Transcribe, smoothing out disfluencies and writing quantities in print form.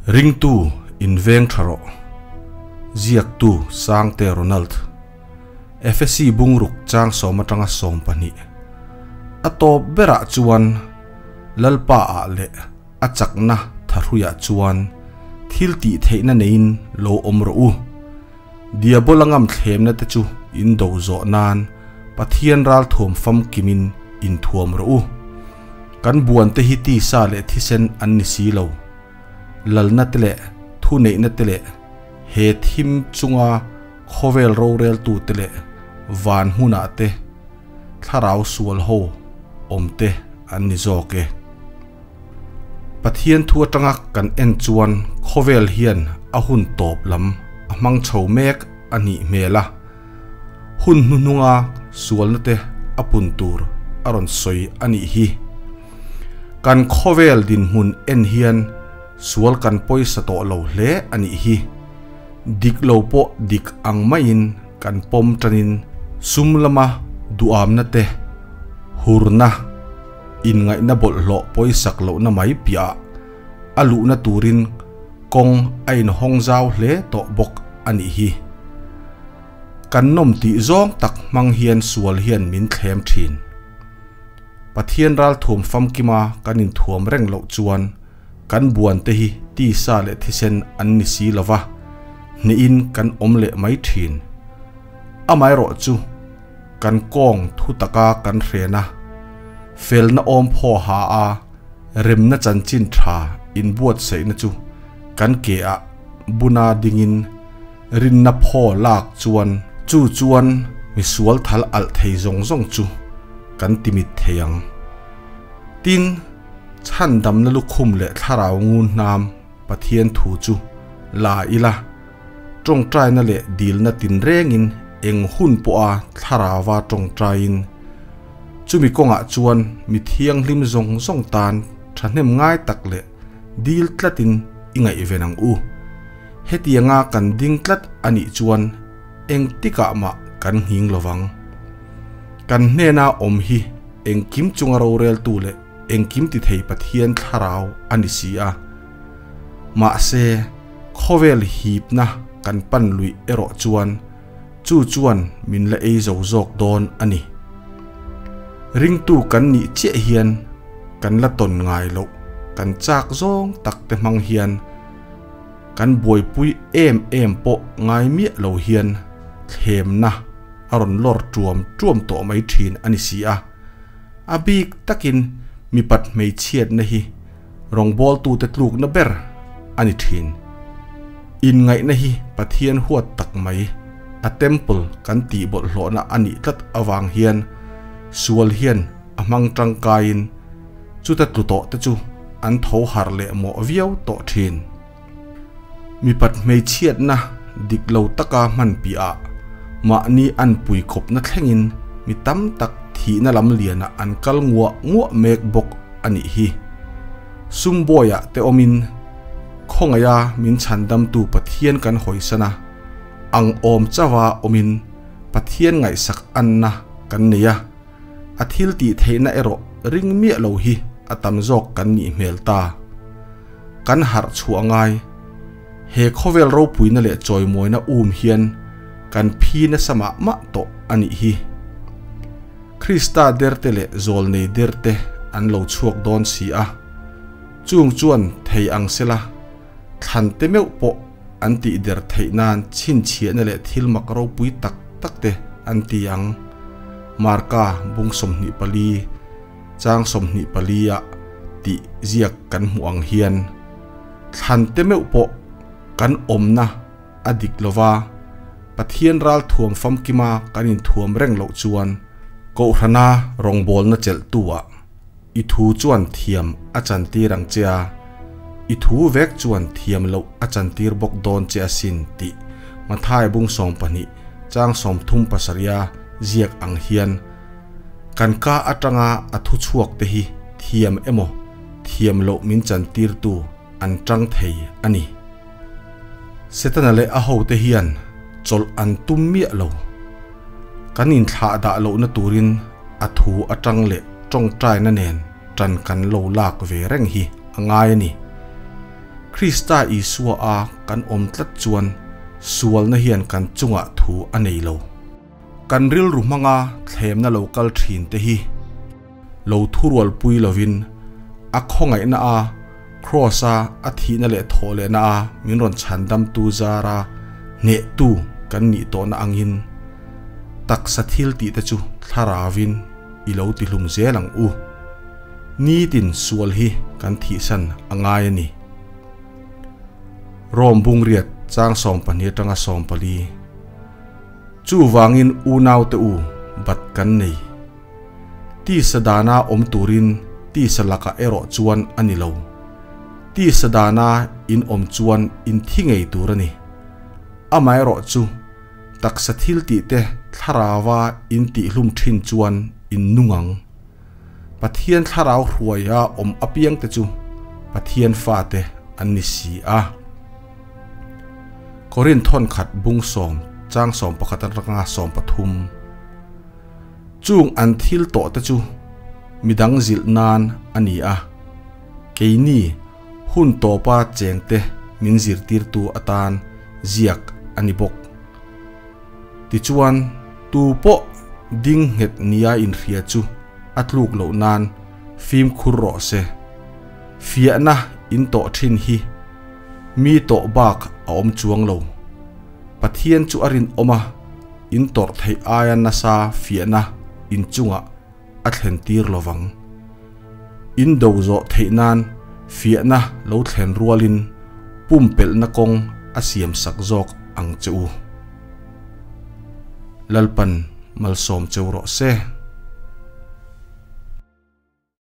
Ringtu inveng tha rawh. Ziaktu Sangte Ronald. Efesi bungruk chang sawm atanga 12. A tawp berah chuan Lalpa ah leh a chakna tharuiah chuan thil tih theihna neiin lo awm rawh u. Diabola ngam thlemna te chu in do zawh nan Pathian ral thuam famkimin in thuam rawh u. Kan buan te hi tisa leh thisen an ni si lo. Lalna te leh thu neihna te leh he thim chunga khawvel rorel tu te leh van hmunah te thlarau sual ho awm te an ni zawk e. Pathian thu atanga kan en chuan khawvel hian a hun tawp lam a hmang chho mek a nih hmel a. Hun hnuhnunga sualna te a pun tur a rawn sawi a nih hi. Kan khawvel dinhmun en hian sual kan pawisa tawh lo hle a nih hi. Dik lo pawh dik ang maiin kan pawm tanin sum lama duamna te hurna inngaihna bawlhhlawh pawisak lohna mai piah a luhna turin kawng a inhawng zau hle tawh bawk a nih hi. Kan nawm tih zawng tak hmang hian sual hian min thlem thin. Pathian ral thuam famkima kan inthuam reng loh chuan kan buan te hi tisa leh thisen an ni si lova hnehin kan awm leh mai thin. Amaherawh chu kan kawng thu taka kan hrena felna awm phaw ha a remna chanchin tha inbuatsaihna chu kan ke ah buna dingin rinna phaw lak chuan chu chuan misual thal alh thei zawng zawng chu kan timit thei ang. Tin, chhan damna lukhum leh thlarau ngun hnam Pathian thu chu la ila tawngtaina leh dilna tin rengin eng hun pawh a thlarawa tawngtain chumi kawngah chuan mi thianghlim zawng zawng tan thahnem ngai tak leh dil tlatin i ngaihven ang u. Hetianga kan ding tlat a nih chuan eng tikah mah kan nghing lovang. Kan hnena awm hi engkim chunga rorel tu leh engkim ti thei Pathian thlarau a ni si a. Mahse, khawvel hipna kan pan lui erawh chuan chu chuan min la ei zo zawk dawn a ni. Ringtu kan nih chiah hian kan la tawn ngai loh kan chak zawng tak te hmang hian kan buaipui em em pawh ngai miah lo hian thlemna a rawn lawr tuam tuam tawh mai thin a ni si a. A bik takin mipat hmeichhiatna hi rawngbawltu te tlukna ber a ni thin. Inngaihna hi Pathian huat tak mai a temple kan tih bawlhhlawhna a nih tlat awang hian sual hian a hmang tangkaiin chuta tlu tawh te chu an tho har leh mawh viau tawh thin. Mipat hmeichhiatna dik lo taka hman piah mahni an pui khawpna thlengin mi tam tak thihna lam liana an kal nguah nguah mek bawk a nih hi. Sumbawiah te awmin khawngaya min chhandamtu Pathian kan hawisana ang awm chawa awmin Pathian ngaihsak anna kan nei a. A thil tih theihna erawh ring miah lo hi a tam zawk kan nih hmel ta. Kan harh chhuah ngai. He khawvel ropuina leh chawimawina um hian kan phi na sama mah tawh a nih hi. Krista derte leh zawl nei derte an lo chhuak dawn si a. Chung chuan thei ang sela thlan te meuh pawh an tih der theih nan chhinchhiahna leh thil mak ropui tak tak te an ti ang. Marka bung 24 chang 24 ah tih ziak kan hmu ang hian thlan te meuh pawh kan awmna a dik lova Pathian ral thuam famkima kan inthuam reng loh chuan kohhrana rawngbawlna chelh tu ah i thu chuan thiam a chantir ang che a, i thu vek chuan thiam loh a chantir bawk dawn che asin tih Mathai bung 12 chang 37 ziak ang hian kan ka atanga a thu chhuak te hi thiam emaw thiam loh min chantir tu an tang thei a ni. Setana leh a ho te hian chawlh an tum miah lo. Kan inthlah dah lohna turin a thu atang leh tawngtaina nen tan kan lo lak ve reng hi a ngai a ni. Krista Isua a kan awm tlat chuan sualna hian kan chungah thu a nei lo. Kan rilru hmanga thlemna lo kal thin te hi lo thurualpui lovin a khawngaihna a Kraws-a a thihna leh thawhlehna a min rawn chhandamtu zara hnehtu kan nih tawhna angin taksa thil tih te chu thlaravin i lo ti hlum zel ang u. Nitin sual hi kan thihsan a ngai a ni. Rom bungriat chang 12 atanga 14. Chuvangin unaute u, bat kan nei. Tisa dana awm turin tisa lakah erawh chuan a ni lo. Tisa dana in awm chuan in thi ngei tur a ni. Amaherawh chu taksa thil tihte thlarauva in tihhlum thin chuan in nung ang. Pathian thlarau hruaia awm apiangte chu Pathian fate an ni si a. Korinth thawnkhat bung sawm chang 11 atanga 13. Chung an thil tawhte chu midang zilh nan a ni a, keini hun tawpa chengte min zirtirtu atan ziak a ni bawk. Tichuan, tu pawh ding nghet nia inhria chu a tluk loh nan fimkhur rawh se. Fiahna in tawh thin hi mi tawh bak a awm chuang lo. Pathian chu a rinawm a, in tawrh theih aia nasa fiahna in chungah a thlen tir lo vang. In do zawh theih nan fiahna lo thlen rualin pumpelhna kawng a siam sak zawk ang che u. Lalpan malsawm cheu rawh se.